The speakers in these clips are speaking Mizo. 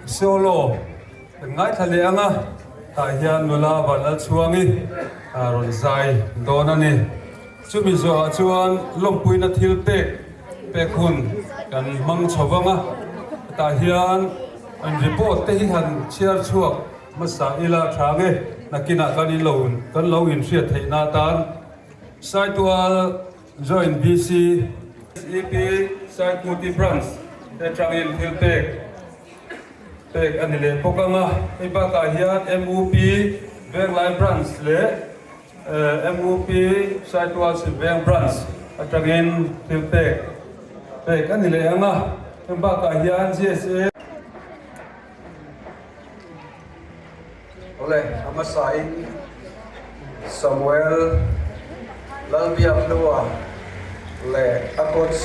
Solo kan ngaithla leh ang a, tah hian nula Vanlalchhuangi rawn zai dawn a ni. Chumi zawhah chuan lawmpuina thil pek pek hun kan hmang chho vang a, tah hian an report te hi han chhiar chhuak hmasa ila tha nge nakinah kan in lo kan lo inhriat theihna atan Saitual Joint BC SEP Saikuti Branch te atangin thil pek pek a ni leh bawk ang a, hei bakah hian MUP Venglai Branch leh MUP Saitual Silveng Branch atangin thil pek pek a ni leh ang a, heng bakah hian GSA. Awle, a hmasain Samuel Lalbiakhlua leh a coach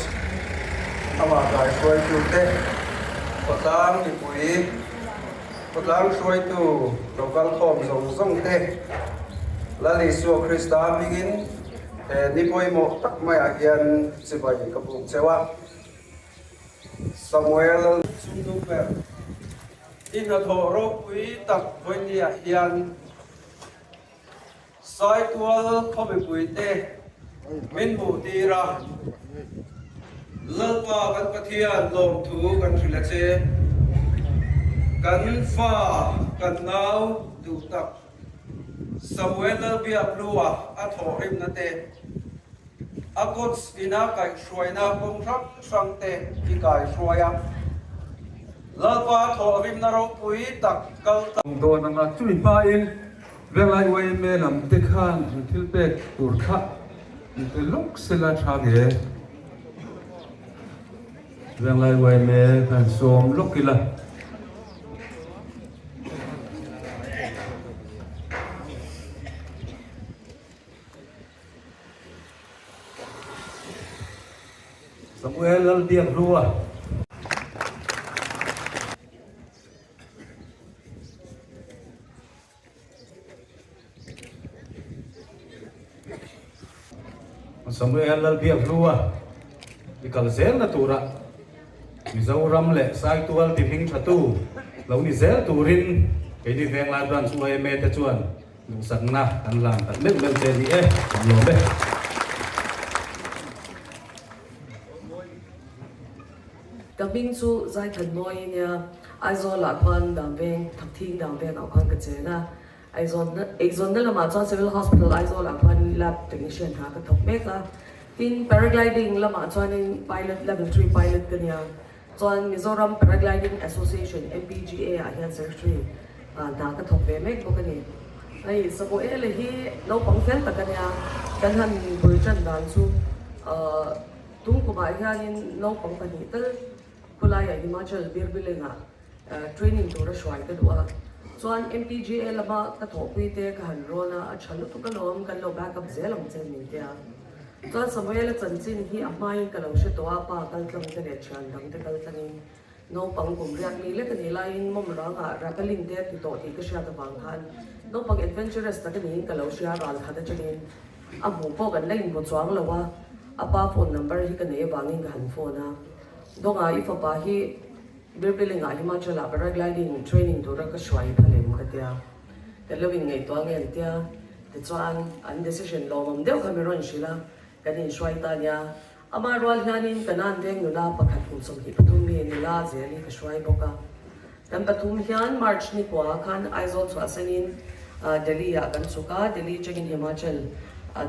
amah kaihruaitute khawtlang mipui, khawtlang hruaitu lo kalkhawm zawng zawng te Lal Isua Krista hmingin he ni pawimawh tak maiah hian chibai ka buk cheu a. Samuel Chungnu ber. I hnathawh ropui tak vawinia hian Saitual khaw mipuite min hmuh tir a, Lalpa kan Pathian lawmthu kan hrilh a che. Kan fa, kan nau duh tak Samuel Lalbiakhlua a thawhrimna te, A coach ina kaihhruaina kawng hrang hrang te i kaihruai a, Lalpa thawhrimna ropui tak kal ta. Dawn anga chumi hmain Venglai yma lam te khan an thil pek tur kha an pe lawk sela tha nge? Venglai yma khan sawm lawk ila. Samuel Lalbiakhlua. Samuel Lalbiakhlua i kal zelna tura Mizoram leh Saitual ti hming thatu lo ni zel turin keini Venglai Branch yma te chuan Duhsakna kan hlan tak meuh meuh che ni e, kan lawm e. Ka hming chu Zaithanmawi i nia, Aizawl ah khuan Damveng, Thakthing Damveng ah khuan ka chen a, Aizawn eizawnna lamah chuan Civil Hospital Aizawl ah khuan lab technician hna ka thawk mek a, tin paragliding lamah chuanin pilot level three pilot ka nia. Chuan Mizoram Paragliding Association, MPGA, ah hian Secretary hna ka thawk ve mek bawk a ni. Hei Samuel-a hi naupang fel tak a nia, kan han bul tan dan chu tum kumah hianin naupang pahnih tal khulaiah Himachal Birbilengah training tura hruai ka duh a. Chuan MPGA lama ka thawhpui te ka han rawn a, a tha lutuk alawm, kan lo back up zel ang che min tia. Chuan Samuel-a chanchin hi a hmain ka lo hre tawh a, pa kal tlang te leh thian dang te kal tlangin naupang kum riak mi lek a nih laiin mawm rangah rappelling te a ti tawh tih ka hriat avang khan naupang adventurous tak a niin ka lo hria ral khat atangin a hmuh pawh kan la inhmu chuang lo a, a pa phone number hi ka nei avangin ka han phone a, Dawngah i fapa hi Birbilling-ah Himachal-ah paragliding training tura ka hruai phalem ka tia. Kan lo inngaihtuah nge an tia, tichuan an decision lawmawm deuh kha mi rawn hrilh a, kan inhruai ta nia. Amah rual hianin Kanan veng nula pakhat kum 23 mi nula zel hi ka hruai bawk a. Kan pathum hian March ni kua khan Aizawl chhuahsanin Delhi ah kan chhuk a, Delhi atangin Himachal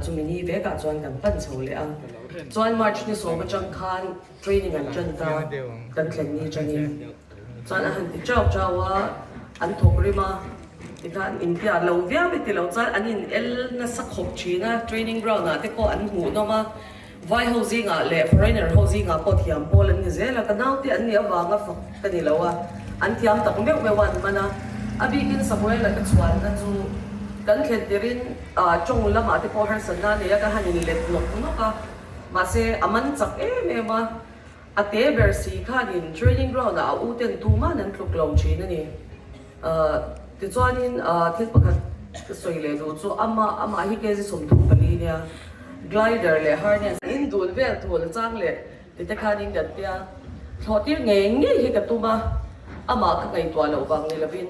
chumi ni vekah chuan kan pan chho leh a. Chuan March ni sawm atang khan Training an tan ta, kan thlen ni atangin chuan a han ti chau chau a, an thawk rim a, tikhan inpiah lo viau e tilo chuan an in el nasa khawp thin a, training ground ah te pawh an hmuh nawm a, vai ho zingah leh foreigner ho zingah pawh thiam pawl an ni zel a, ka naute an nih avanga fak ka ni lo a, an thiam tak meuh meuh a an man a, a bikin Samuel-a ka chhuanna chu kan thlen tirin tawng lamah te pawh harsatna a nei a, ka han in let nawk nawk a. Mahse, a man chak em em a, a te ber si khanin training ground ah a u ten tuman an tluk lo thin a ni. Tichuanin thil pakhat ka sawi leh duh chu ama amah hi kg 34 nia, glider leh harness in dun vel thul chang leh tite khanin kan tia thlawh tir ngei ngei hi ka tum a. Amah ka ngaihtuah loh vang ni lovin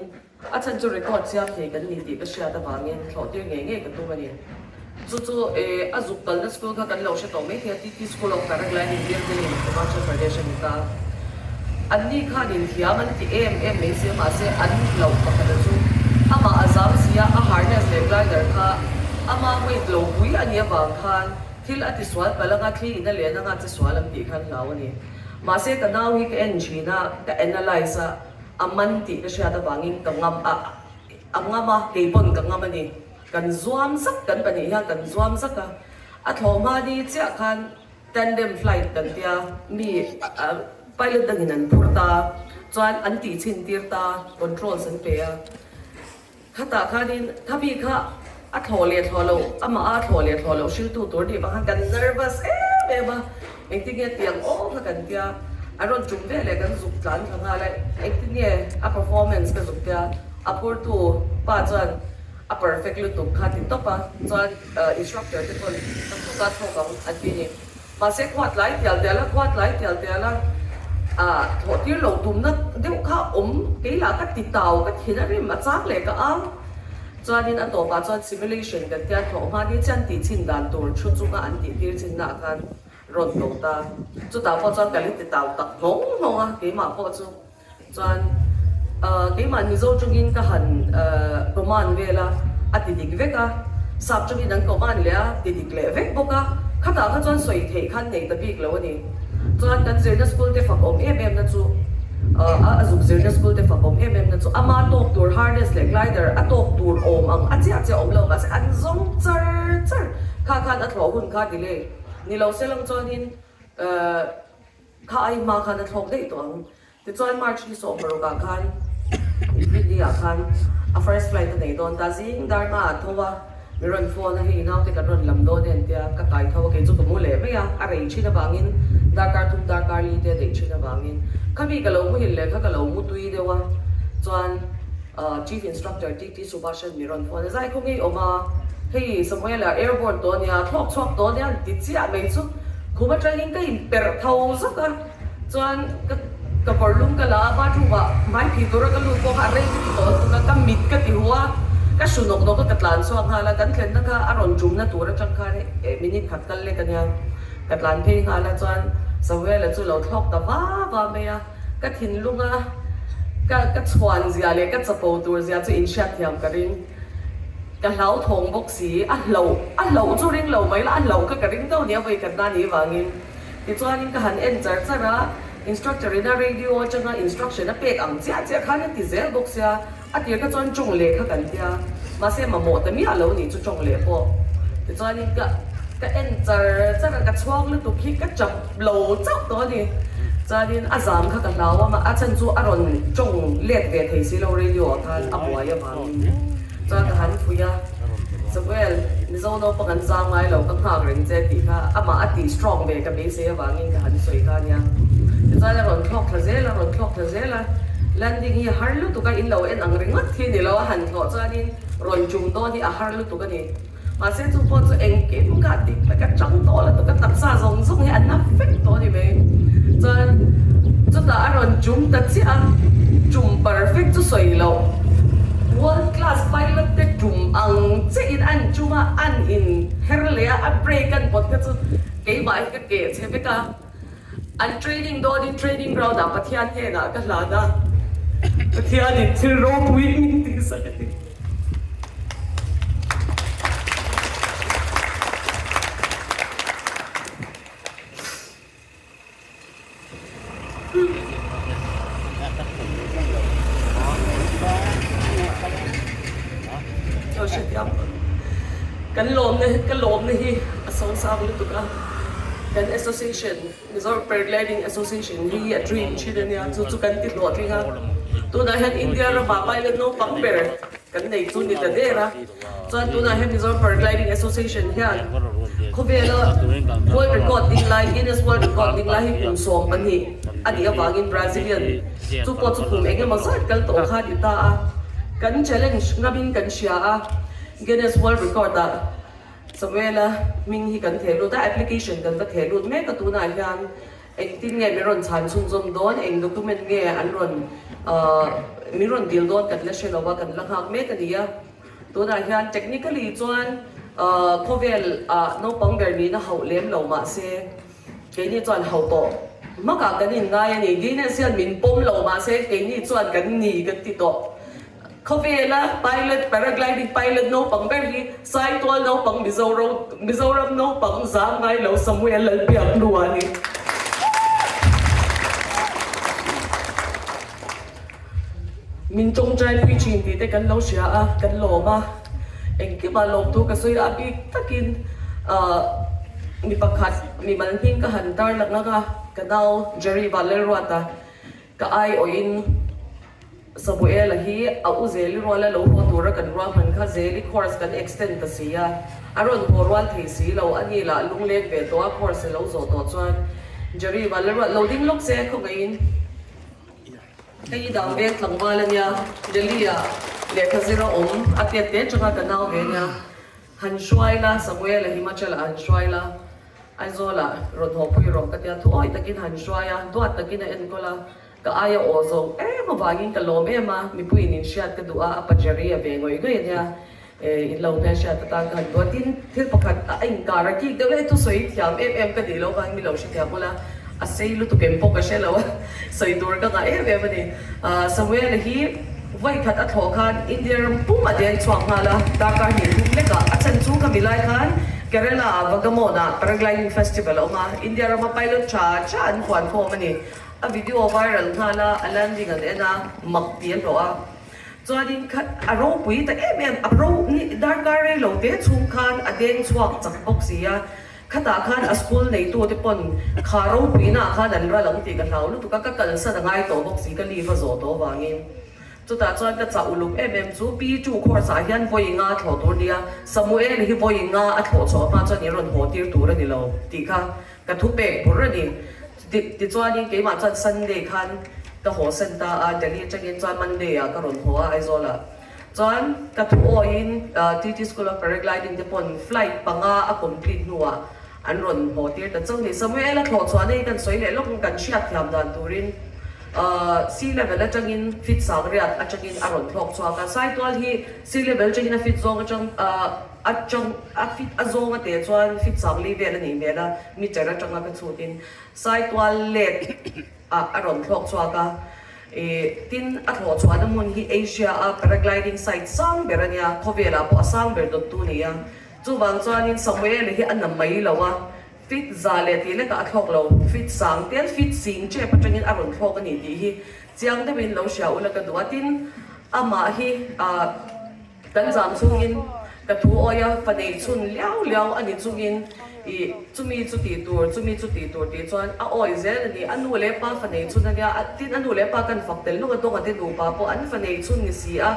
a chhan chu record siam thei kan ni tih ka hriat avangin thlawh tir ngei ngei ka tum a ni. Chu chu e a zuk kalna school kha kan lo hre tawh mai thei a, TT School of Paragliding Birbili Himachal Pradesh a ni ta. Anni khan inthiam an ti em em mai sia mahse an hlauh pakhat a chu amah a zam sia a harness leh glider kha ama weight lo pui a nih avang khan thil a ti sual palh anga thli in a len anga che sual an tih khan hlau a ni. Mahse ka nau hi ka en thin a, ka analyse a, a man tih ka hriat avangin ka ngam a, a ngam a, keipawn ka ngam a ni. Kan zuam zak kan pahnih hian kan zuam zak a, a thlawh hma ni chiah khan tandem flight kan tia mi pilot dangin an phur ta chuan an tih chhin tir ta controls an pe a, khatah khanin khami kha a thlawh leh thlawh loh amah a thlawh leh thlawh loh hriltu tur nih vang khan kan nervous em em a, engtin nge tiang aw kha kan tia a rawn tum ve leh kan zuk tlan thla nghal a, engtin nge a performance ka zuk tia a phurtu pa chuan. A perfect lutuk kha ti tawp a, chuan instructor te pawn ka thawk a thawk ang an ti ni. Mahse khuat lai tial tial a, khuat lai tial tial a, ah thawh tir lo tumna deuh kha awm kei lah ka ti tau ka thin a rim a chak leh ka ang. Chuanin a tawpah chuan simulation kan tia thlawh hma ni chian tih chhin dan tur thu chunga an tih tir chin na ah khan rawn to ta. Chutah pawh chuan ka li ti tau tak hnawng hnawng a keimah pawh chu. Chuan keimah Mizo tawngin ka han command vel a, a ti dik vek a, sap tawngin an command leh a, ti dik leh vek bawk a, khatah kha chuan sawi theih khan nei ta bik lo a ni. Chuan kan zirna school te fak awm em em na chu, a zuk zirna school te fak awm em em na chu ama tawk tur harness leh glider a tawk tur awm ang a chiah chiah awm lo mahse an zawng char char kha khan a thlawh hun kha delay ni lo se lang chuanin Kha ai hma khan a thlawk daih tawh ang. Tichuan March ni 16 ah khan Ridley ah khan a first flight a nei dawn ta. Zing dar hma ah tho a, mi rawn phone a, hei naute kan rawn lam dawn e an tia, ka kai tho a, kei chu ka mu leh mai a, a rei thin avangin darkar thum darkar li te a daih thin avangin khami ka lo muhil leh kha ka lo mu tui deuh a, chuan Chief Instructor TT Subhashan mi rawn phone a, zai khaw ngei awm a, hei Samuel-a airborne tawh a nia, thlawk chhuak tawh a nia an ti chiah mai chu khum atangin ka inperh tho zawk a, chuan ka ka kawrlum ka la a, bathroom ah hmai phih tura ka lut pawh kha a rei ka ti tawh lutuk a, ka mit ka ti hu a, ka hru nawk nawk a, ka tlan chhuak nghal a, kan thlenna kha a rawn tumna tur atang khan minute khat kal lek a nia, ka tlan phei nghal a, chuan Samuel-a chu lo thlawk ta va va mai a. Ka thinlunga ka ka chhuan zia leh ka chapo tur zia chu inhriatthiam ka ring. Ka hlauthawng bawk si, a hlauh a hlauh chu ring lo mai la, a hlauh kha ka ring deuh nia vawi khat na ni vangin. Tichuanin ka han en char char a, instructor in a radio atanga instruction a pek ang chiah chiah khan a ti zel bawk sia, a tir kha chuan tawng leh kha kan tia, mahse mamawh ta miah lo nih chu tawng leh pawh. Tichuanin ka ka en char char a, ka chhuak lutuk hi ka chap lo chauh tawh a ni. Chuanin a zam kha ka hlau a, a chhan chu a rawn tawng let ve thei si lo radio ah khan a buai avangin. Chuan ka han fuih a, Samuel, Mizo naupang an zam ngai lo, ka nghak reng che tih kha amah a tih strong ve ka beisei avangin ka han sawi kha a nia. Tichuan a rawn thlawk thla zel a, rawn thlawk thla zel a, landing hi a har lutuk a, in lo en ang ringawt hi ni lo a han thlawh chuanin rawn tum dawn hi a har lutuk a ni. Mahse chu pawh chu engkim kha dik tak a chang tawh lutuk a, taksa zawng zawng hi a na vek tawh a ni mai. Chuan chutah a rawn chum ta chiah a, chum perfect chu sawi loh, world class pilot te chum ang chiah in an chum a, an in her leh a, a brake an pawt kha chu keimah hi ka keh chhe vek a. An training dawnin training ground ah Pathian hnenah ka hlan a, Pathianin thil ropui min tihsak a ti. Kan lawmna ka lawmna hi a sawngsang lutuk a, kan association Mizoram Paragliding Association hi a dream thin a nia, chu chu kan ti hlawhtling a, tunah hian India ramah pilot naupang ber kan nei chu ni ta der a, chuan tunah hian Mizoram Paragliding Association hian khawvela world record ding lai Guinness World Record ding lai hi kum 12 a nih avangin Brazilian chu pawh chu kum eng emaw zat kal tawh kha a ni ta a, kan challenge ngamin kan hria a, Guinness World Record ah Samuela hming hi kan theh lut a, application kan va theh lut mek a tunah hian engtin nge min rawn chhan chhunzawm dawn, eng document nge an rawn. Min rawn dil dawn kan la hre lo a, kan la nghak mek a ni a. Tunah hian technically chuan khawvel ah naupang ber nihna hauh lem lo mahse keini chuan hauh tawh hmakah kan inngai a ni. Guinness hian min pawm lo mahse keini chuan kan ni kan ti tawh. Khawvela pilot paragliding pilot naupang ber hi Saitual naupang Mizoram naupang zam ngai lo Samuel Lalbiakhlua a ni. Min tawngtai pui thin tih te kan lo hria a, kan lawm a, engkimah lawmthu ka sawi a, a bik takin mi pakhat mi mal hming ka han tar lang ang a, ka nau Jerry Vanlalruata ka aiawhin Samuela hi a u Zeli ruala lo haw tura kan ruahman kha Zeli course kan extend ta si a, a rawn haw rual thei si lo, a ni lah lungleng ve tawh a course a lo zawh tawh chuan Jerry Vanlalruat lo ding lawk se khawngaihin. Hei dang veng tlangval a nia, Delhi ah lehkha zir a awm a tiat te changa ka nau ve nia. Han hruai la, Samuel a Himachal ah han hruai la, Aizawl ah rawn haw pui rawh ka tia thuawi takin han hruai a, duat takin a enkawl a, ka aia aw zawng em avangin ka lawm em a, mipuiin in hriat ka duh a, a pa Jerry a ve ngawih ngawih a nia, in lo hmelhriat atan ka han duat tin thil pakhat a inkar a kik deuh e thusawi thiam em em ka nih loh vangin mi lo hrethiam ula a sei lutuk em pawh ka hre lo a sawi tur ka ngah em em a ni. Samuel-a hi vawi khat a thlawh khan India ram pum a deng chhuak nghal a, darkar hnih thum lekah a chan chu ka mi lai khan Kerala ah Vagamon ah Paragliding Festival a awm a, India rama pilot tha tha an khuan khawm a ni. A video viral nghal a, a landing an en a, mak ti a hlawh a. Chuanin kha a ropui ta em em, a ro ni darkar rei lo te chhung khan a deng chhuak chak bawk si a, khatah khan a school neitu te pawn kha ropuinaah khan an ral ang tih ka hlau lutuk a, ka kalsan a ngai tawh bawk si, ka leave a zawh tawh avangin. Chutah chuan ka chah uluk em em chu P2 course ah hian vawi nga thlawh tur nia, Samuel hi vawi nga a thlawh chhuah hma chuan i rawn haw tir tur a ni lo tih kha ka thu pek bur a ni. Tichuanin keimah chuan Sunday khan ka haw sen ta a, Delhi atangin chuan Monday ah ka rawn haw a Aizawl-ah. Chuan ka thu awiin TT School of Paragliding te pawn flight panga a complete hnuah an rawn haw tir ta chauh ni. Samuel-a thlawh chhuah nei kan sawi leh lawk ang kan hriat thiam dan turin sea level atangin fit sang riat atangin a rawn thlawk chhuak a. Saitual hi sea level atangin a fit zawng atang A chang a fit a zawng a teh chuan fit sangli vel a nih hmel a, meter atanga ka chhut in Saitual let ah a rawn thlawk chhuak a, ih tin a thlawh chhuahna hmun hi Asia a paragliding site sang ber a nia, khawvel ah pawh a sang ber dawttu a ni a, chuvang chuanin Samuel-a hi a na mai lo a, fit za leh tih lekah a thlawk lo, fit sang tel fit sing chep atangin a rawn thlawk a ni tih hi chiang deuhin lo hria ula ka duh a, tin amah hi ah. Kan zam chungin ka thu awi a, fa nei chhun liau liau a ni chungin ih chumi chu tih tur, chumi chu tih tur tih chuan a awi zel a ni. A nu leh pa fa nei chhun a nia, tin a nu leh pa kan fak tel lawk a, dawnga te nupa pawh an fa nei chhun ni si a.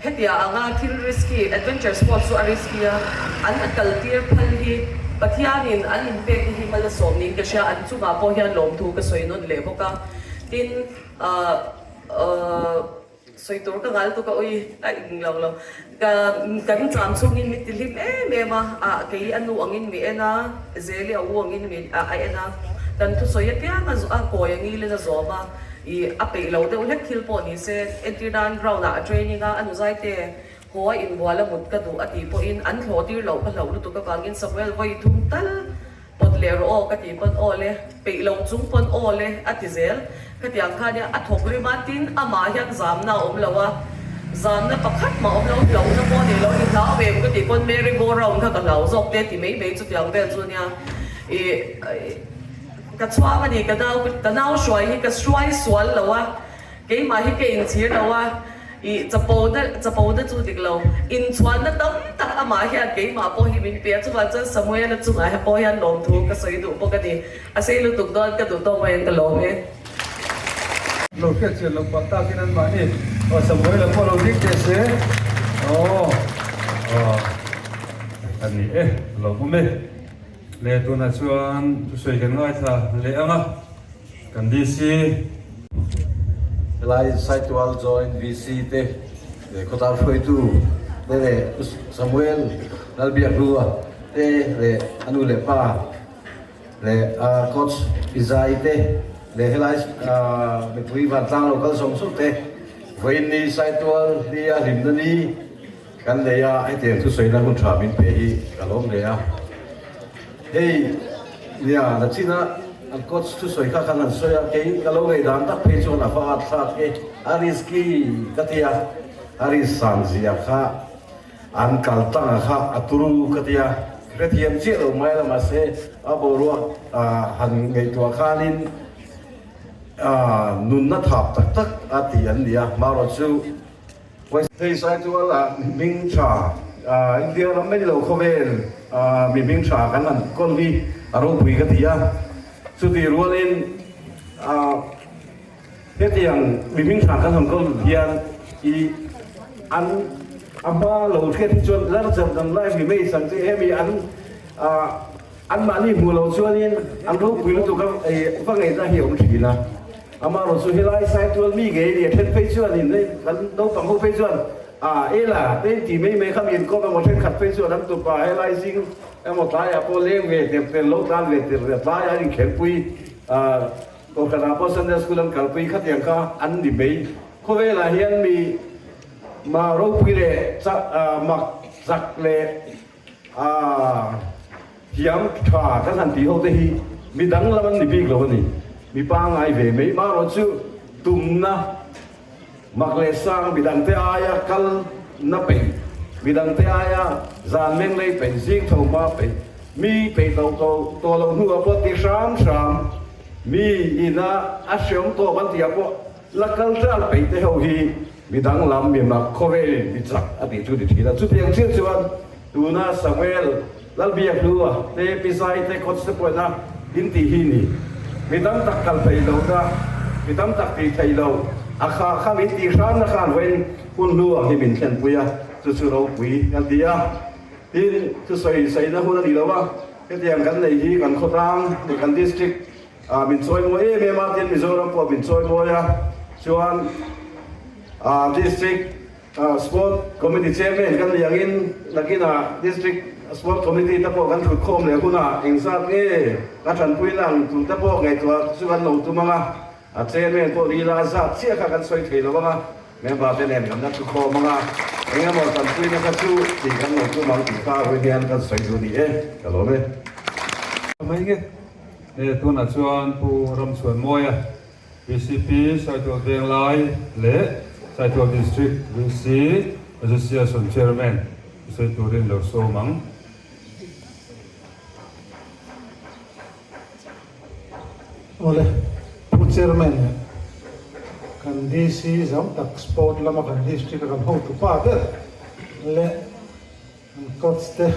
Hetia anga thil risky, adventure sports chu a risky a, an a kal tir phal hi Pathianin an inpekna hi mal a sawm niin ka hria, an chungah pawh hian lawmthu ka sawi nawn leh bawk a. Tin, ahh. Sawi tur ka ngal tuk a ui a ing lo lo. Ka kan cham chungin mi ti hlim em em a, ah kei a nu angin mi en a, Zeli a u angin mi a en a, kan thusawi apiang a a kawi a ngilin a zawm a, ih a peih lo deuh hlek thil pawh ni se, entir nan ground ah a training a, a nuzai te haw a inbual a mut ka duh a tih pawhin an thlawh tir loh ka hlauh lutuk avangin Samuel vawi thum tal Pawt leh rawh aw ka tih pawn aw le, peih lo chung pawn aw le a ti zel. Khatiang khan i a thawk rim a, tin amah hian zamna a awm lo a, zamna pakhat mah a awm lo, hlauhna pawh a nei lo, i hlau em ka tih pawn merry go round kha ka hlau zawk te ti mai mai chutiang vel chu nia. Ih ka chhuang a ni, ka nau ka nau hruai hi ka hruai sual lo a, Keimah hi ka inchhir lo a, ih chapona chapona chu dik lo. Inchhuanna tam tak amah hian keimah pawh hi min pe a, chuvang chuan Samuela chungah he pawh hian lawmthu ka sawi duh bawk a ni. A sei lutuk dawn ka duh tawk mai in ka lawm e. Lo hriat chian loh pah takin an mahni aw Samuela pawh lo ding teh se aw aw a ni e lo awm e. Le tunah chuan thusawi kan ngaithla leh ang a. Kan DC. Helai Saitual Joint VC te leh khawtlang hruaitu te leh Pu Samuel Lalbiakhlua te leh a nu leh pa leh a coach Pi Zai te. Leh helai mipui vantlang lo kal zawng zawng te vawiin ni Saitual ni a hlimna ni kan nei a, hetiang thusawi na hun tha min pe hi ka lawm hle a. Hei nia nachina an coach thusawi kha khan han sawi a, kei ka lo ngaihdan tak phei chuan a va at thlak e, a risky ka ti a, a risk san zia kha An kal tang a kha a turu ka ti a, hrethiam chiah lo mai la mahse a boruak han ngaihtuah khanin nunna thap tak tak a ti an ni a, marawh chu Hei Saitual hming tha India ram mai lo khawvel mi hming tha kan han kawl hi a ropui ka ti a, chutih rualin Hetiang mihring tha kan han kawl hian i an a hma lo hriat hi chuan larger than life ni mai sang che hemi an an mahni hmuh lo chuanin an ropui lutuk a va ngaihna hi a awm thin a. Amaherawhchu chu helai Saitual mi ngei nia then phei chuanin hei kan naupang ho phei chuan a ela te in ti mai mai kha mi inkawm emaw thenkhat phei chuan an tupa helai zing emaw tlaiah pawh leng ve ter ter lo tlan ve ter ter tlaiah an inkhelpui Kohhranah pawh Sunday School an kalpui khatiang kha an ni mai. Khawvelah hian mi ma ropui leh chak mak chak leh thiam tha kan han tih ho te hi mi danglam an ni bik lo a ni. Mi pangngai ve mai marawh chu tumna mak leh sang midangte aia kal na peih, midangte aia zan meng lei peih, zing tho hma peih, mi peih lo tawh lo hnuah pawh ti hram hram, mi ina a hreawm tawp an tihah pawh la kal ṭal peih te ho hi midang lam mi mak khawvelin mi chak a tih chu ni ṭhin a. Chutiang chiah chuan tuna Samuel Lalbiakhlua te, Pi Zai te, Coach te pawhin a in tih hi ni. Mi tam tak kal thei lo ta, mi tam tak tih thei lo, a kha kha min tih hranna khan vawiin hun hnu ang hi min thlenpui a, chu chu ropui kan ti a. Tin, thusawi saina hun a ni lo a, hetiang kan nei hi kan khawtlang leh kan district ah min chawimawi em em a, tin Mizoram pawh min chawimawi a, chuan district Sport Committee Chairman kan ni angin nakinah District Sport Committee te pawh kan thut khawm leh hunah engzat nge ka tanpui lang tur te pawh ngaihtuah chu kan lo tum ang a, a Chairman pawh ni ila a zat chiah kha kan sawi thei lo ang a, member te nen kan la thu khawm ang a, eng emaw tanpuina kha chu tih kan lo tum ang tih kha vawi hian kan sawi duh ni e, ka lawm e. Mai nge tunah chuan Pu Ramchhuanmawia VCP Saitual Venglai leh Saitual District VC Association Chairman sawi turin lo sawm ang. Awle, Pu Chairman leh kan DC zau tak Sport lama kan District a kan hotu pa ber leh kan Coach te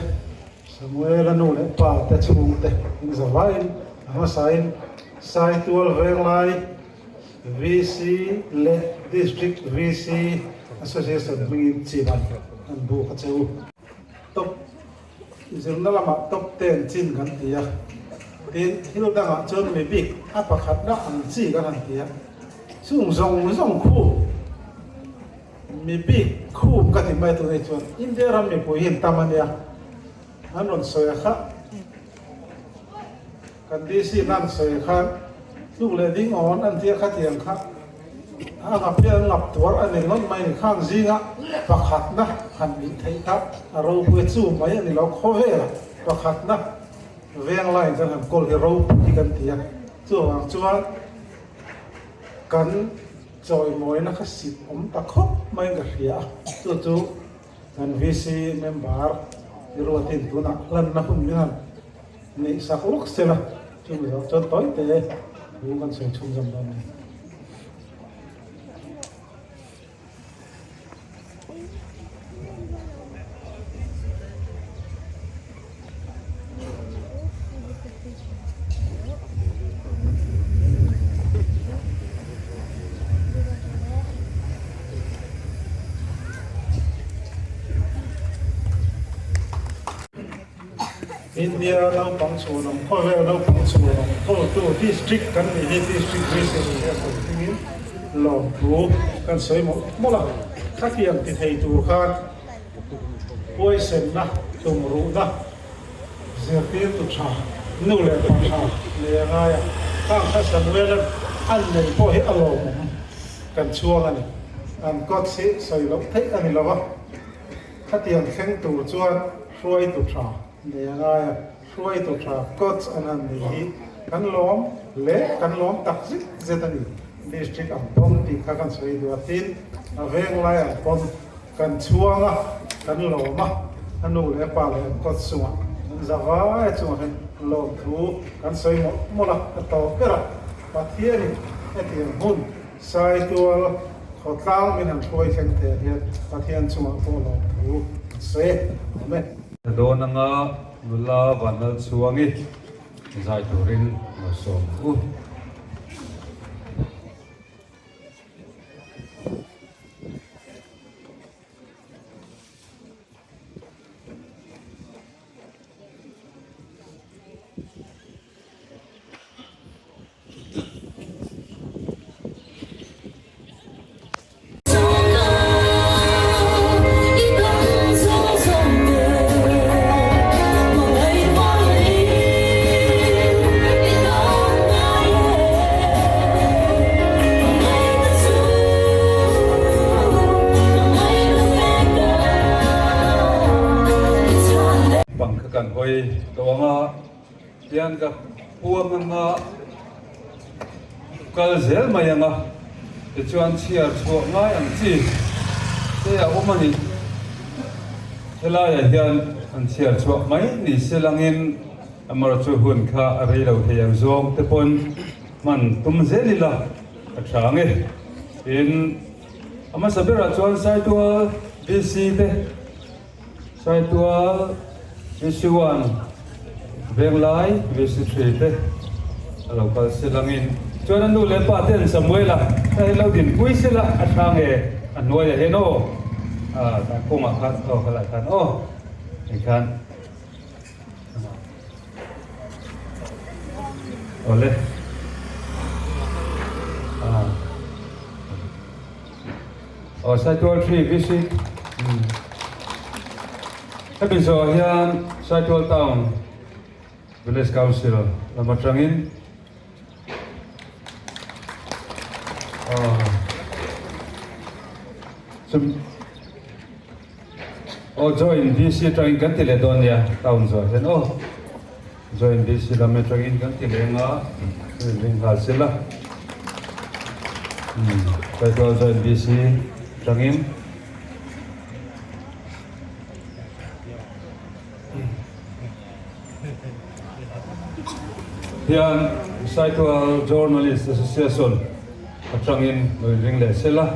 Samuela nu leh pa te chhung te in zavaiin a hmasain Saitual Venglai VC leh District VC Association hmingin chibai an buk a che u. Top zirna lamah top ten chin kan ti a, tin thil dangah chuan mi bik a pakhatna ang chi kan han ti a, chung zawng zawng khu Mi bik khum ka ti mai tunei chuan India ram mipui hi an tam a nia, an rawn sawi a kha, kan DC na an sawi a kha, tluk leh ding awn an tia khatiang kha a ngap hian an ngap tuar a ni ngawt mai ni, khang zinga pakhatna han nih theih kha a ropui chu mai a ni lo, khawvela pakhatna veng line kan han kawl hi ropui kan ti a, chuvang chuan kan. Chawimawina kha sit awm ta khawp maiin ka hria a, chu chu kan VC member i ruatin tunah hlanna hun min han neih sak lawk se la, chumi zawh chuan tawi te thu kan sawi chhunzawm dawn a ni. India naupang chhuanawm khawvel naupang chhuanawm kawltu district kan nih hi district research association hmingin Lawmthu kan sawi mawlh mawlh a, khatiang ti thei tur khan huaisenna, tumruhna, zirtirtu tha, nu leh pa tha nei a ngai a, khang kha Samuel-a'n. an nei pawh hi a lawmawm kan chhuang a ni. An coach hi sawi loh theih a ni lo a, khatiang thleng tur chuan hruaitu tha nei a ngai a, hruaitu tha coach an han nei hi kan lawm leh kan lawm tak zet zet a ni. District ang pawn tih kha kan sawi duh a, tin a venglai ang pawn kan chhuang a, kan lawm a, a nu leh a pa leh an coach chungah an za vai chungah hian lawmthu kan sawi mawlh mawlh a, a tawp ber a, Pathianin hetiang hun Saitual khawtlang min han hruai thleng thei hian Pathian chungah pawh lawmthu an sawi awm e. Dawn anga nula Vanlalchhuangi zai turin malsawm u. Bang kha kan hawi tawh ang a. Tian ka puam anga kal zel mai anga tichuan chhiar chhuah ngai ang chi te a awm a ni. Helaiah hian an chhiar chhuah mai ni se langin amarawh chu hun kha a rei lo thei ang zawng te pawn hman tum zel ila a tha ang e. Tin, a hmasa berah chuan Saitual VC te. Saitual VC1 Venglai VC3 te a lo kal se langin chuan a nu leh pa ten Samuela ta hi lo dinpui se la a tha nge a hnuaiah hian aw ah tah kawngah khan aw khalai khan aw hei khan awle ah. Aw Saitual 3 VC Hemi zawh hian Saitual Town Village Council lam atangin aw Joint VC atangin kan ti leh dawn nia town zawh hian aw Joint VC lam atangin kan ti leh anga ring nghal sela Saitual Joint VC atangin Hian Saitual Journalist Association atangin lo inring leh sela.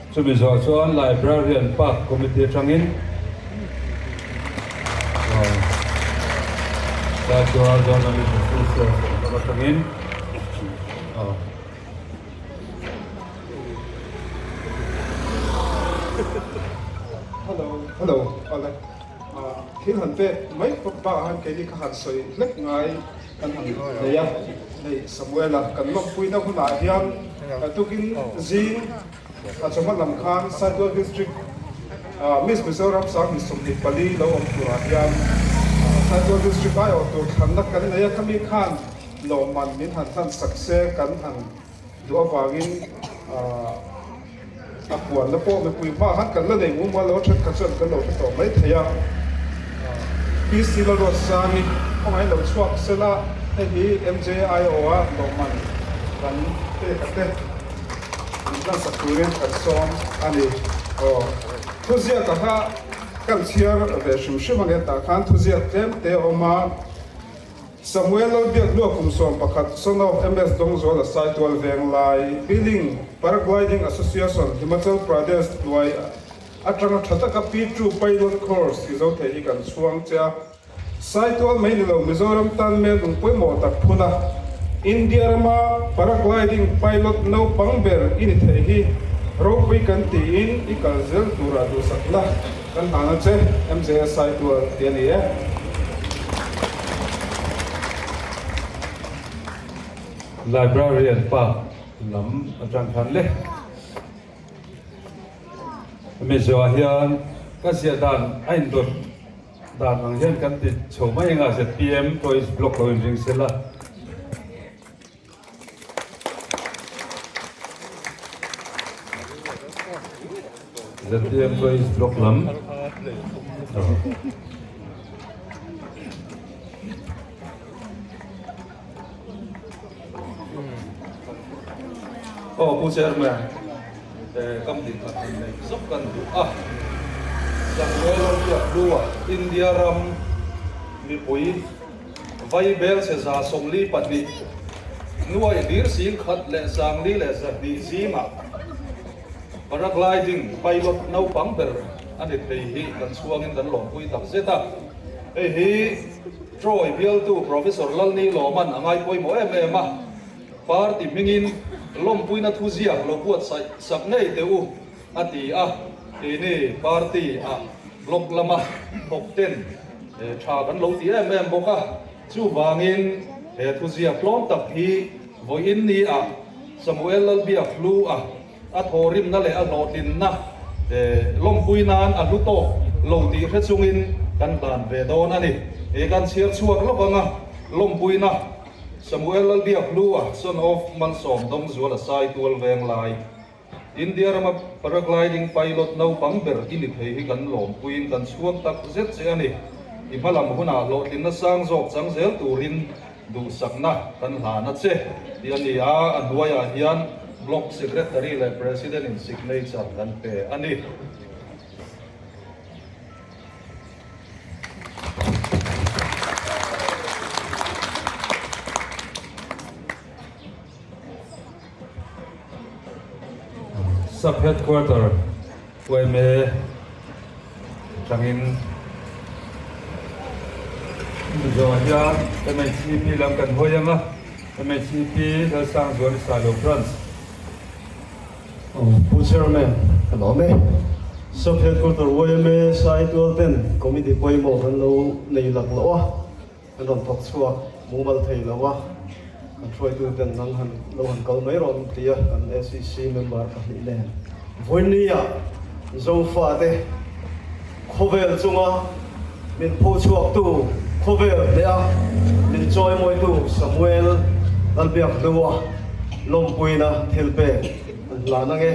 Chumi zawh chuan Librarian Park Committee atangin Saitual Journalist Association lam atangin Hello, hello, awle. Thil han pek mai bawk bakah khan keini ka han sawi hlek ngai kan han nei a, hei Samuela kan lawmpuina hunah hian tukin zing a chawhma lam khan Saitual District Miss Mizoram 2024 lo awm turah hian Saitual District aiawh tur thlanna kan nei a, khami khan lawmman min han hlan sak se kan han duh avangin a puanna pawh mipui hma khan kan la nei mumal lo a thenkhat chuan kan lo hre tawh mai thei a. PC Lalruatsangi khawngaih lo chhuak sela hei hi MJIO a lawmman kan pek a te min hlansak turin kan sawm a ni. Aw thuziak a kha kan chhiar ve hrim hrim ange tah khan thuziak tlem te a awm a. Samuel Lalbiak hnua kum 11, son of MS Dawngzuala Saitual Venglai, Billing, Paragliding Association, Himachal Pradesh hnuai atanga tha taka P2 Pilot Course i zo thei hi kan chhuang che a. Saitual mai ni lo Mizoram tan mel lung pawimawh tak phun a, India rama Paragliding Pilot naupang ber i ni thei hi ropui kan tiin i kal zel turah duhsakna Kan hlan a che, MJS Saitual ti a ni e. Librarian pa lam atang khan le. Hemi zawhah hian ka ziah dan a indawt dan ang hian kan ti chho mai anga ZPM Toys Block lo inring sela. ZPM Employees Block lam. Aw Pu Chairman, kam din khat han nei zawk kan duh a, Samuel Lalbiak hlua India ram mipui vai bel che 42 nuai hlir 1142 zingah Paragliding pilot naupang ber a ni thei hi kan chhuangin kan lawmpui tak zet a, hei hi Troy bialtu Professor Lalni Lawman a ngai pawimawh em em a, party hmingin lawmpuina thuziak lo buatsaih sak ngei teh u a ti a, keini party ah block lama thawk ten tha kan lo ti em em bawk a, chuvangin he thuziak tlawm tak hi vawiin ni ah Samuel Lalbiak hlu a a thawhrimna leh a hlawhtlinna lawmpui nan a hlu tawk lo tih hre chungin kan hlan ve dawn a ni. He kan chhiar chhuak lawk anga lawmpuina Samuel Lalbiak hlu a son of Malsawm Dawngzuala Saitual Venglai India rama paragliding pilot naupang ber i ni thei hi kan lawmpuiin kan chhuak tak zet che a ni. I hmalam hunah hlawhtlinna sang zawk chang zel turin Duhsakna kan hlan a che tih a ni a, a hnuaiah hian Block Secretary leh President in signature kan pe a ni. Sub Headquarter YMA atangin Mizoah hian MHCP lam kan hawi ang a, MHCP Lalsangzuali Sailo Branch. Pu Chairman, ka lawm e. Sub Headquarter YMA Saitual ten Committee pawimawh kan lo nei lak loh a. Kan rawn thawk chhuak mumal thei lo a, kan hruaituten nang han lo han kal mai rawh ti a kan SEC member pahnih nen vawinia Zofate khawvel chunga min pho chhuaktu khawvel hneh a min chawimawitu Samuel Lalbiakhlua lawmpuina thil pek an hlan ange.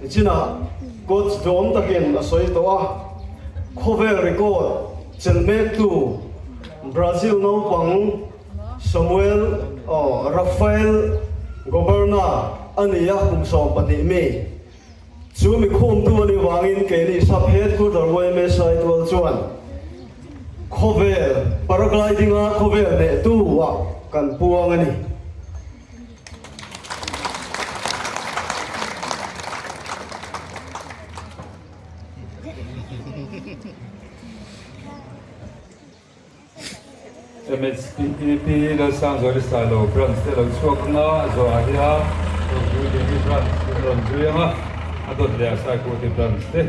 Nichinah coach duhawm takin a sawi tawh a, khawvel record Chelmektu Brazil naupang Samuel aw Rafael Goberna a ni a, kum 12 mi. Chu mi khumtu a nih vangin keini sap headquarter YMA Saitual chuan khawvel paragliding-a khawvel hnehtu ah kan puang a ni. MHPP Lalsangzuali Sailo Branch te lo chhuak ang a, a zawhah hian Rawngzui Devi Branch an rawn zui ang a, a dawt leh a Saikuti Branch te.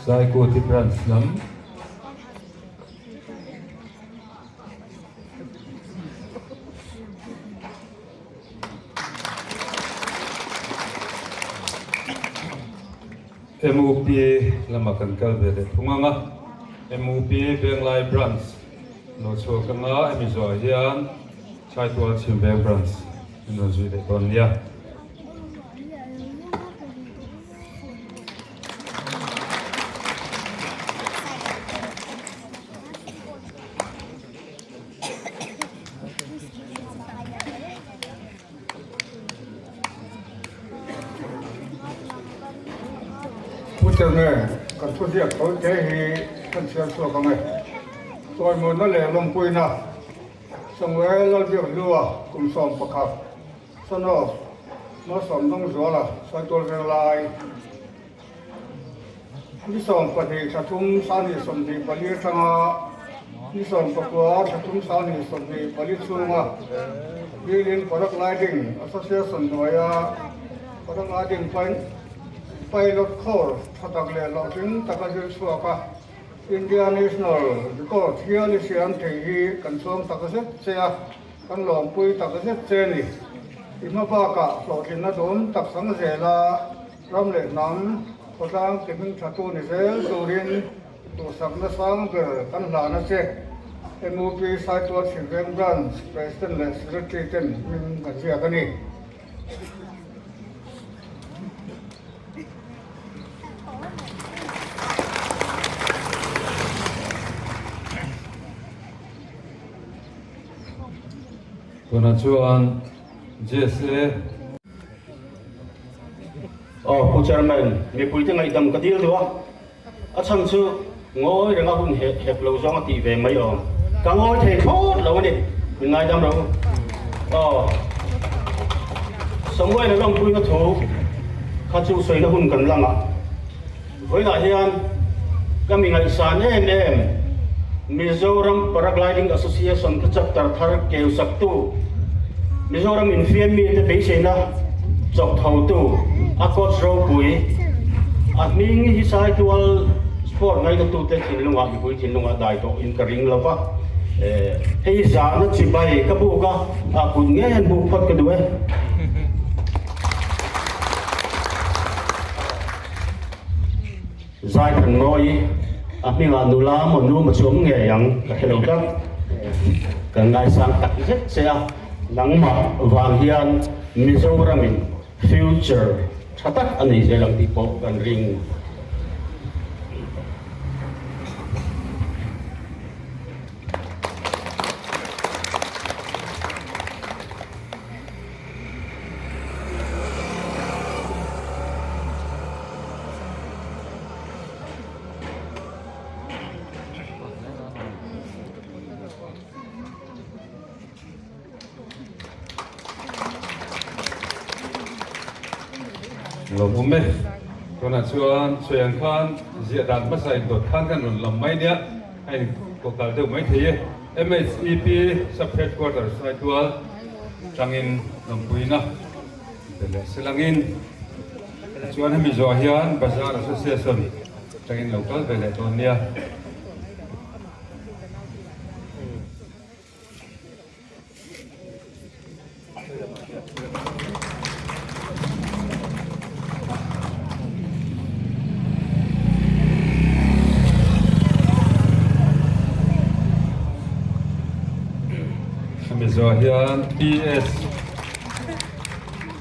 Saikuti Branch lam. MUP lama kan kal ve leh thung ang a, MUP Venglai Branch lo chhuak anga hemi zawhah hian Chaitual Chhim Veng Branch in rawn zui leh dawn nia. Pu Chairman, kan thuziak tho te hi kan chhiar chhuak ang e. Chawimawina leh lawmpuina Samuel Lalbiakhlua kum 11, son of Malsawmdawngzuala Saitual Venglai, Ni 12 thla thum 2024 atanga ni 19 thla thum 2024 chhunga Bilin Paragliding Association hnuaia Paragliding Pilot Course tha tak leh hlawhtling taka zir chhuak a, India National Record hial i siam thei hi kan chhuang tak zet che a, kan lawmpui tak zet che a ni. I hma bakah hlawhtlinna dawm tak sang zela ram leh hnam khawtlang ti hming tha tu ni zel turin duhsakna sang ber kan hlan a che. MUP Saitual Chhimveng Branch President leh Secretary ten hming kan ziak a ni. Tunah chuan JSA. Aw Pu Chairman, mipuite ngaihdam ka dil deuh a, a chhan chu ngawi renga hun hep lo zawng a tih ve mai awm. Ka ngawi thei thlawt lo a ni, min ngaidam rawh u. Aw Samuel-a lawmpuina thu kha chu sawina hun kan lang a. Vawiinah hian ka mi ngaihsan em em Mizoram Paragliding Association te chapter thar keu saktu, Mizoram infiam mite beiseina chawk thotu a coach ropui, a hming hi Saitual sport ngainatute thinlungah mipui thinlungah dai tawh in ka ring lo va, hei zahna chibai ka buk a, a kut ngei an buk phawt ka duh e. Zai than ngawi a hmingah nula maw nu maw chu awm ngei ang ka hre lo tlat. Kan ngaisang tak zet che a, nangmah vang hian Mizoramin future tha tak a nei zel ang tih pawh kan ring. Lo awm e. Tunah chuan sawi ang khan ziah dan hmasa in dawt khan kan rawn lam mai nia a in kawh kal deuh mai thei e. MHEP Sub Headquarters Saitual tangin lawmpuina pe leh silangin tichuan hemi zawh hian Bazar Association tangin lo kal ve leh dawn nia. Hemi zawh hian PS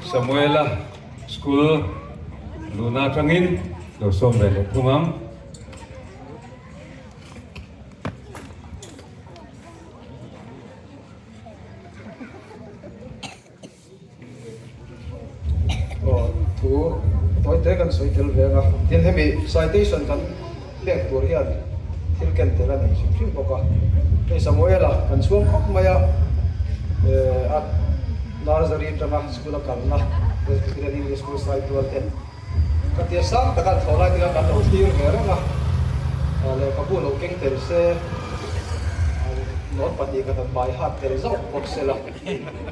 Samuela School luhna atangin lo sawm ve leh thung ang. Aw thu tawi te kan sawi tel ve ang a, tin hemi citation kan pek tur hian thil ken tel a nei hrim hrim bawk a, hei Samuela kan chhuang khawp mai a, eh a nursery atanga school a kalna Presbyterian English School Saitual te Khatia sang taka an thlawh lai te khan kan lo thlir ve reng a, lehkhabu lo keng tel se, note pahnih khat an bai hat tel zauh bawk se la,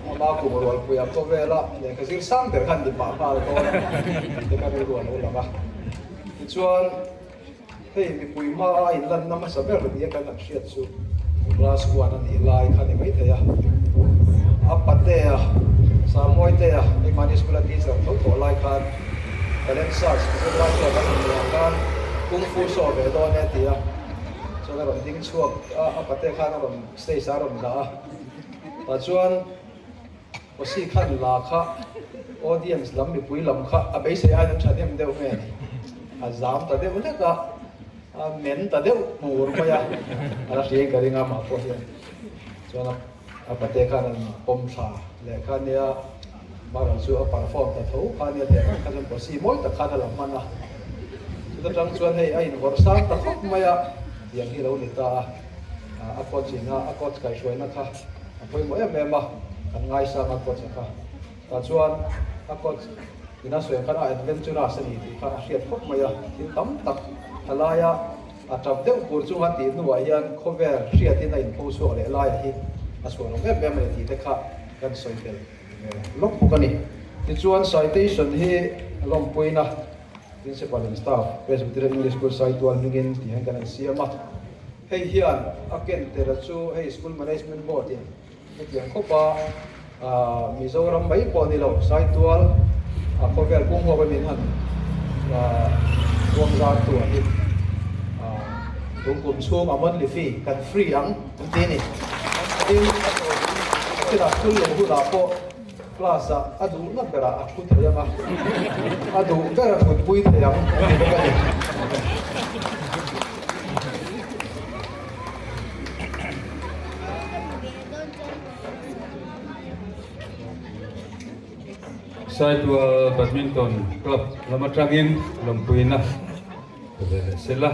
ama kum rualpuia khawvela lehkha zir sang ber khan ni pah nghal dawn te kha rilru a lo lang a. Tichuan, hei mipui hma a inlanna hmasa ber nia kan han hriat chu class one a nih lai kha ni maithei a, a patea, Sarmawitea, keimahni school a teacher tho tawh lai khan talent search zirlai te kan han neih ah khan kung fu show ve dawn e ti a, chuan a rawn ding chhuak a, a pate khan a rawn stage ah a rawn dah a, tah chuan Posi khan la kha audience lam mipui lam kha a beisei aiin an thahnem deuh nge ni? A zam ta deuh hlek a, a men ta deuh pur mai a, a la hriain ka ring a mah pawh hian chuan a pate khan an pawm thla leh kha nia Maral chu a perform ta tho kha nia teh ang kha chuan posi mawi tak khan a la hman a, chuta tang chuan hei a invawrh sang ta khawp mai a, tiang hi lo ni ta a, a coach in a coach kaihhruaina kha. A pawimawh em em a, kan ngaisang a coach a kha. Tah chuan a coach ina sawi ang khan a adventurous a ni tih kha a hriat khawp mai a, thil tam tak halaia a tap deuh pur chunga tih hnuah hian khawvel hriatin a inpho chhuak leh laia hi a chhuah lo em em a ni tih te kha kan sawi tel ve lawk bawk a ni. Tichuan citation hi lawmpuina Principal and Staff, Presbyterian English School Saitual hmingin tih hian kan han siam a. Hei hian a ken tel chu hei School Management Board in hetiang khawpa Mizoram mai pawh ni lo Saitual a khawvel pum huap a min han ruang zar tu a hi tungkum chhung a monthly fee kan free ang an ti a ni. Tin, a thil lo hunah pawh Class ah a duhna berah a thu thei ang a, a duh ber a thutpui thei ang a ti bawk a ni. Saitual Badminton Club lam atangin lawmpuina pe ve leh sela.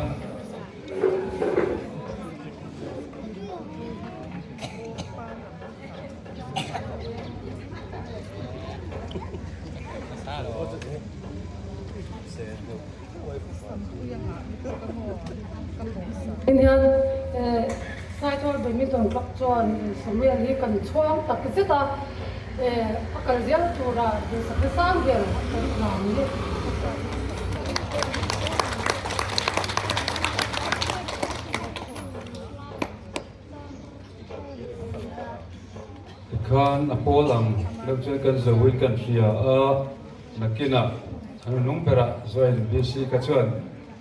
Hian Saitual Badminton Club chuan Samuel hi kan chhuang tak zet a, a kal zel tura duhsakna sang ber kan hlan ni. Tikhan a pawl ang deuh chuan kan zoin kan hria a, nakinah an nung berah join VC kha chuan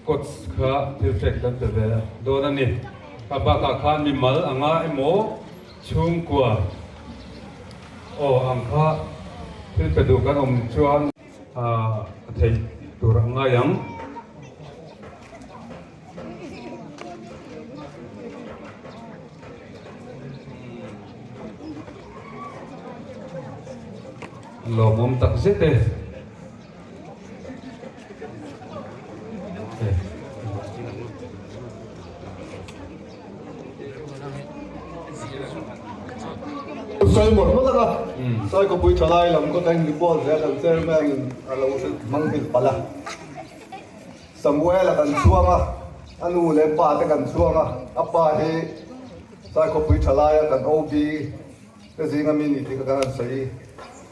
coach kha thil pek kan pe ve dawn a ni. Kha bakah khan mimal anga emaw chhungkua aw ang kha thil pe duh kan awm chuan a theih tur a ngai ang. Lawmawm tak zet e. Sawi mawlh mawlh a, Saikawpui thalai lam kawt a inreport zel ang chairman in a lo hmang nghilh palh a. Samuel-a kan chhuang a, a nu leh pa te kan chhuang a, a pa hi Saikhawpui thalaia kan OB te zinga mi ni tih kha kan han sawi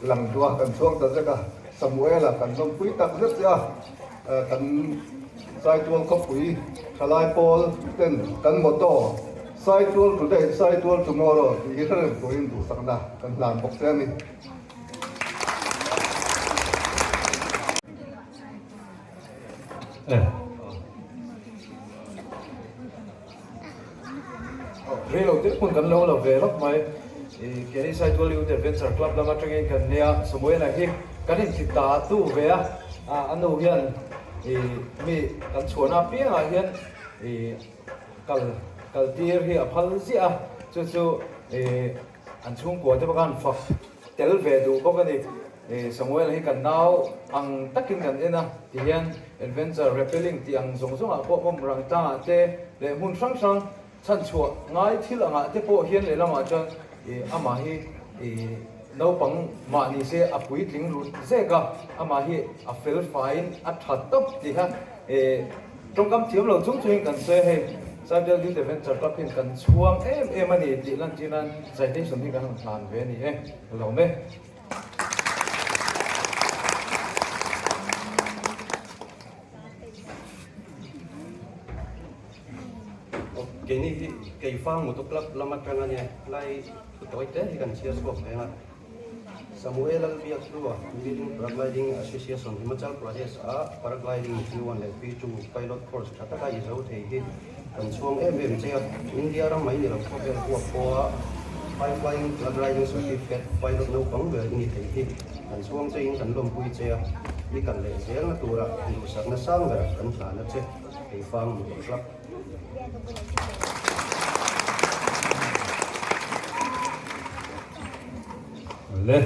lang duh a, kan chhuang ta zek a, Samuel-a kan lawmpui tak zet che a, kan Saitual khawpui thalai pawl ten kan motto Saitual today, Saitual tomorrow tih hi hre reng turin duhsakna kan hlan bawk che a ni. Rei lo te hmun kan lo la ve lawk mai. Keini Saitual Youth Adventure Club lam atangin kan nia Samuela hi kan inti ta tu ve a, a nu hian mi kan chhuahna apiangah hian kal kal tir hi a phal ziah a, chu chu an chhungkua te bawk a an fak tel ve duh bawk a ni. Samuel hi kan nau ang takin kan en a, tihian adventure rappelling tih ang zawng zawngah pawh bawm rang tlangah te leh hmun hrang hrang chhanchhuah ngai thil angah te pawh hian lehlamah chuan amah hi naupang mah ni se a puitling rut zek a, amah hi a fel faiin a tha tawp tih kha tawngkam thiam lo chung chungin kan sawi a, hei Saitual Youth Adventure Club hian kan chhuang em em a ni tih lantir nan citation hi kan han hlan ve a ni e, lawm e. Keini hi Keifang Motor Club lam atang a nia, helai thu tawi te hi kan chhiar chhuak reng a. Samuel Lalbiakhlua, Leading Paragliding Association Himachal Pradesh a Paragliding P1 leh P2 Pilot Course tha taka i zo thei hi Kan chhuang em em che a, India ram mai ni lo khawvel huap pawha High Flying Paragliding Certificate Pilot naupang ber i ni thei hi kan chhuang che in kan lawmpui che a, i kal leh zelna tura duhsakna sang ber kan hlan a che, Keifang Motor Club. Le,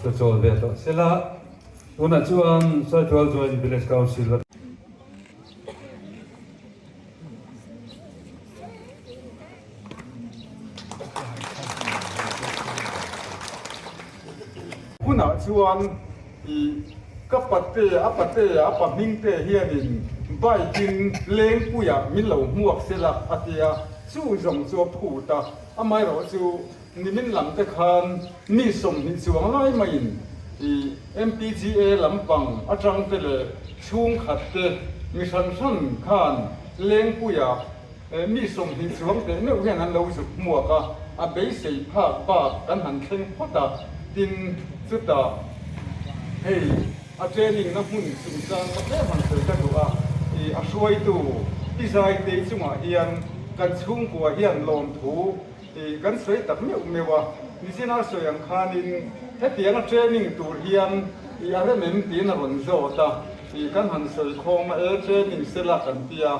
ka chawl ve tawh sela, tunah chuan Saitual Joint Village Council. Hunah chuan i ka pate a pate a pa hmingte hianin bike in lengpuiah min lo hmuak sela a tia, chu zawng chu a phut a, amaherawhchu nimin lam te khan mi 20 chuang lai maiin. I MPGA lampang atang te leh chhungkhat te mi hran hran khan Lengpuia mi 20 chuang teh meuh hian an lo zuk hmuak a, a beisei phak bak kan han thleng phawt a, tin chutah hei a training na hmun chungchang ka tlem han sawi ka duh a, i a hruaitu Pi Zaitei chungah hian kan chhungkua hian lawmthu i kan sawi tak meuh meuh a, nichina sawi ang khanin hetianga training tur hian i a rem em tiin a rawn zawt a, i kan han sawi khawm a, e training sela kan ti a,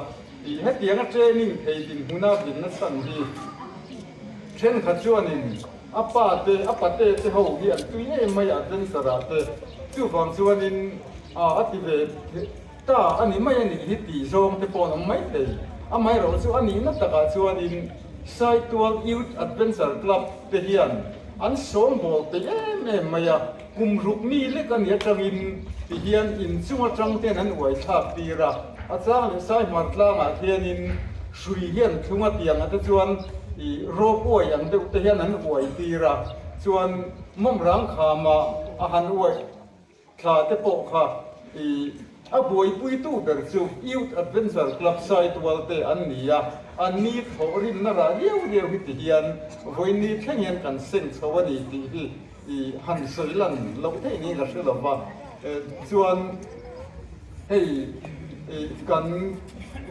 i hetianga training thei dinhmuna dinna chhan hi thenkhat chuanin a pa te a pate te ho hi an tui em mai adventure ah te chuvang chuanin a a ti ve Ta a ni mai a nih hi tih zawng te pawh an awm mai thei. Amaherawh chu a nihna takah chuanin Saitual Youth Adventure Club te hian an sawmbawl peih em em mai a, kum ruk mi lek a nih atangin ti hian inchung atang ten an uai thlak tir a, a chang leh Saihmar tlangah khianin hrui hian thlung a tiang ah te chuan ih rope uai ang deuh te hian an uai tir a, chuan mawmrang khamah a han uai. Thla te pawh kha i a buaipuitu ber chu Youth Adventure Club Saitual te an ni a, an ni thawh rinna rah riau riau hi ti hian vawiin thleng hian kan seng chho a ni tih hi i han sawi lan loh theih niin ka hre lo va. Chuan hei i kan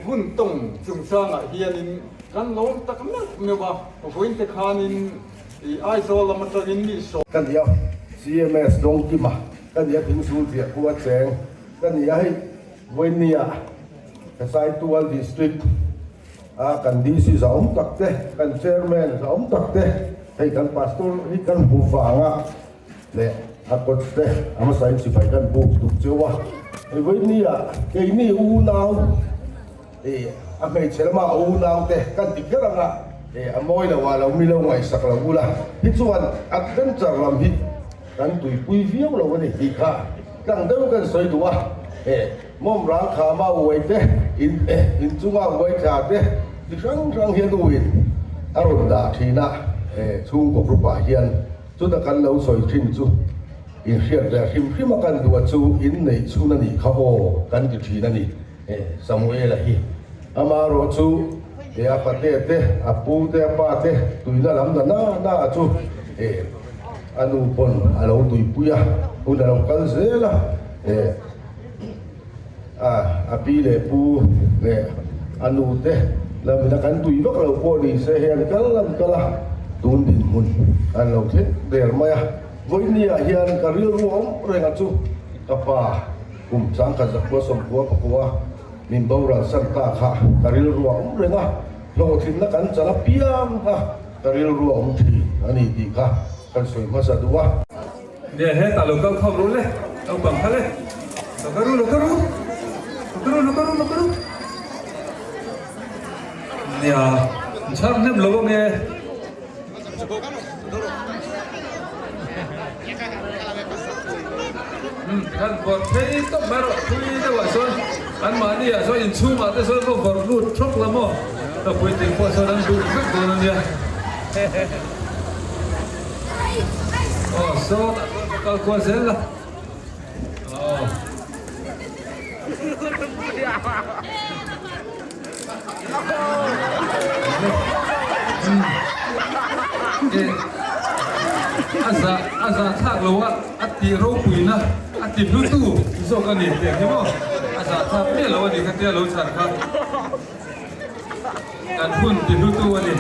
hun tawng chungchangah hianin kan lawm tak meuh meuh a, vawiin te khanin I Aizawl lam atangin mi sawm. Ka nia CMS Dawngkima ka nia Thingsul chiah khua cheng ka nia hei Vawinia ka Saitual District a kan DC zahawm tak te kan Chairman zahawm tak te hei kan Pastor hi kan hmu vanga leh a coach te a hmasa in sipai kan buk tuk cheu a hei Vawinia keini unau I a hmeichhe lama a unau te kan ti kher anga i a mawi lo ah lo mi lo ngaihsak lo ula hi chuan adventure lam hi kan tuipui viau lo a ni tih kha tlang deuh kan sawi duh a e mawm rang khama uai te in e inchunga uai tla te ti hrang hrang hian uin a rawn dah thin a e chhungkaw group ah hian chuta kan lo sawi thin chu inhriat leh hrim hrim a kan duh a chu inneih chhun a nih kha aw kan ti thin a ni. Samuela hi amarawh chu e a pate te, a pu te, a pa te tuina lam na na na a chu e a nu pawn a lo tuipui a, hun a lo kal zel a, e a a pi leh pu leh a nu te lamina kan tui vak lo pawh ni se hei an kal an kal a, tun dinhmun an lo thleng der mai a, vawinia hian ka rilru awm reng a chu ka pa. Kum changkhat zakua sawmkua pakua min boral san ta kha ka rilru a awm reng a, hlawhtlinna kan chan apiang kha ka rilru a awm thin a ni tih kha kan sawi hmasa duh a. Nia hetah lo kal khawm ru le, naupang kha le, lo ka ru, lo ka ru, lo ka ru, lo ka ru, lo ka ru. Nia, chhar hnem lo ange. Kan vawrh phei tawp mai rawh thui deuhah chuan anmahni ah chuan inchhungah te chuan va vawrh lut thawk la maw ka puitling pawh chuan an duh vek dawn a nia aw sawtah chuan va kal kual zel la aw. A zah a zah thlak lo a, a ti ropuina a ti hlutu zawk a ni tih ang hi maw? A zah thlak miah lo a ni kha tia lo chhan kha kan hun ti hlutu a ni.